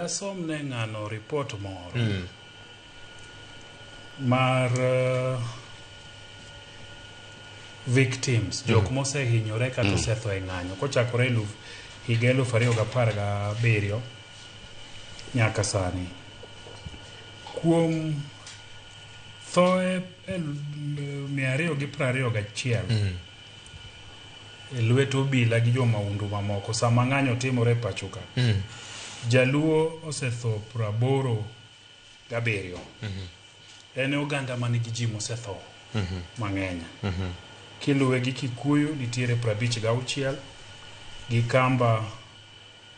Asom ne ng'ano report moro mar victims, jok mosehinyore kata osetho e ng'anyo kochakore higa 2017 nyaka sani. Kuom thoe 221 e lwet obila gi jomahundu mamoko sama ng'anyo timore e pacho ka. Jaluo osetho 87. En e oganda manigi ji mosetho mang'eny. Kiluwe gi Kikuyu nitiere 56 gi Kamba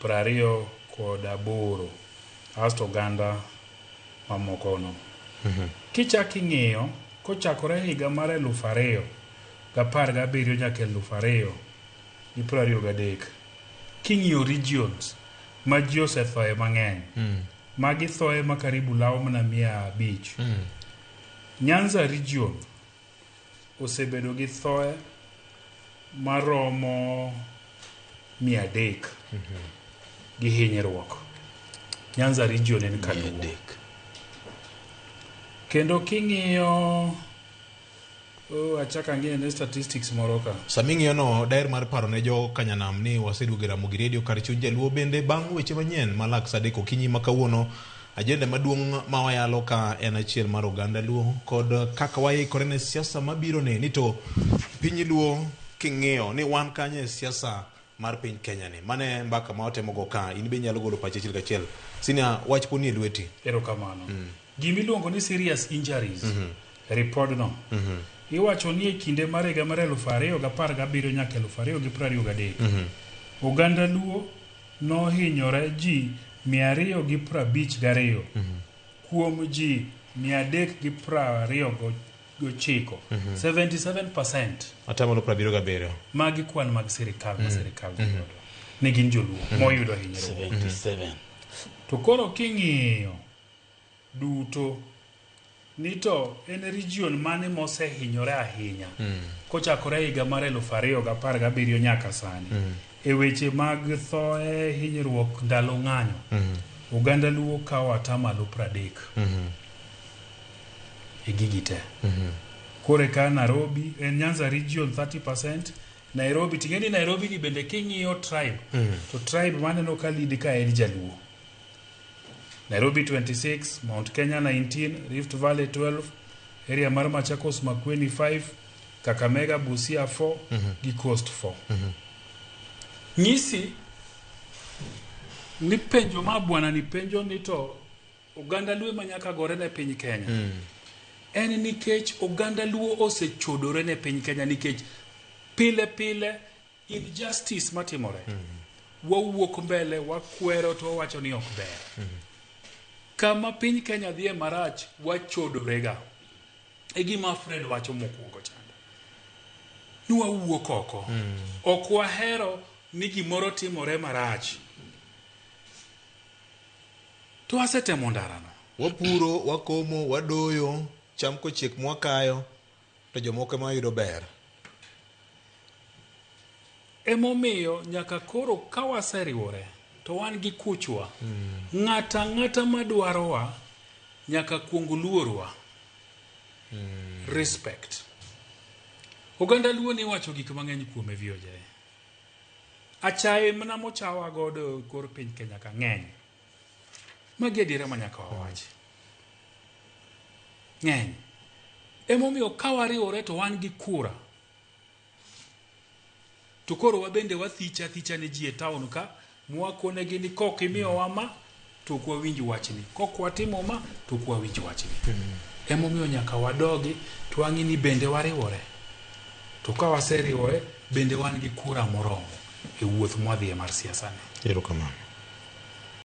28 asto oganda mamoko no. Kichak ing'iyo kochakore higa mar 2017 nyaka 2023, king'iyo regions ma ji osethoe mang'eny, magi thoe ma karibu lawo mana 500. Nyanza region osebedo gi thoe maromo 300 gi hinyruok. Nyanza region en kaluo. Kendo king'iyo, oh, achak ang'iyo ne statistics moro ka. Sama ing'iyo no, daher mar paro ne jo Kanyanam ni waseduogo e Ramogi Radio kar chuny jaluo bende bang' weche manyien ma lak saa 3 okinyi ma kawuono. Ajenda maduong' ma wayalo ka en achiel mar oganda luo kod kaka waikore ne siasa mabiro ni ni to piny luo king'iyo ni wan kanye e siasa mar piny Kenya ni. Mano e mbaka ma watemo go ka, in be inyalo golo pachi achiel kachiel. Senior, wach pod nie lweti. Erokamano. Gima iluongo ni serious injuries, ripodno iwacho ni e kinde mar higa mar 2017 nyaka 2023, oganda luo nohinyore ji 252 kuom ji 329, 77%. Atamalo 77. Magi kwan mag sirikal ma sirikal nigodo ne gin joluo moyudo hinyruok. 77. To koro king'iyo duto ni to en region mane mosehinyore ahinya kochakore higa mar 2017 nyaka sani e weche mag thoe, hinyruok ndalo ng'anyo, oganda luo kawo atamalo 30 e gigi te. Koro ka Nairobi en Nyanza region 30%, Nairobi ting'e ni Nairobi ni bende king'iyo tribe, to tribe maneno ka lead ka en jaluo. Nairobi 26, Mount Kenya 19, Rift Valley 12, area mar Machakos Makueni 5, Kakamega Busia 4, gi Coast 4. Nyisi ni penjo ma bwana ni penjo ni to oganda luo ema nyaka gore ne piny Kenya. En nikech oganda luo osechodore ne piny Kenya nikech pile pile injustice matimore. Wawuok mbele, wakwero to wawacho ni ok ber. Kama piny Kenya dhiye marach, wachodorega. E gima Fred wacho mokwongo chande. Ni wawuok oko. Ok wahero ni gimoro timore marach. To wasetemo ndarano. Wapuro, wakomo, wadoyo, cham kochiek mwakayo, to jomoko ema yudo ber. Emomiyo nyaka koro ka waseriwore to wan gi kuchwa. Ng'ata ang'ata madwarowa nyaka kuong luorwa. Respect. Oganda luo ni iwacho gik mang'eny kuome VOJ. Achaye mana mochawa godo e kor piny Kenya ka ng'eny. Magi adiera ma nyaka wawachi. Ng'eny. Emomiyo ka wariwore to wan gi kura. To koro wabende wathicha athicha ne ji e town ka, mwakonegi ni kok imiyowa ma, to ok wawinj wachni. Kok watimo ma, to ok wawinj wachni. Emomiyo nyaka wadogi, to wang'i ni bende wariwore. To ka waseriwore, bende wan gi kura moromo e wuoth mwadhiye mar siasa ni. Erokamano.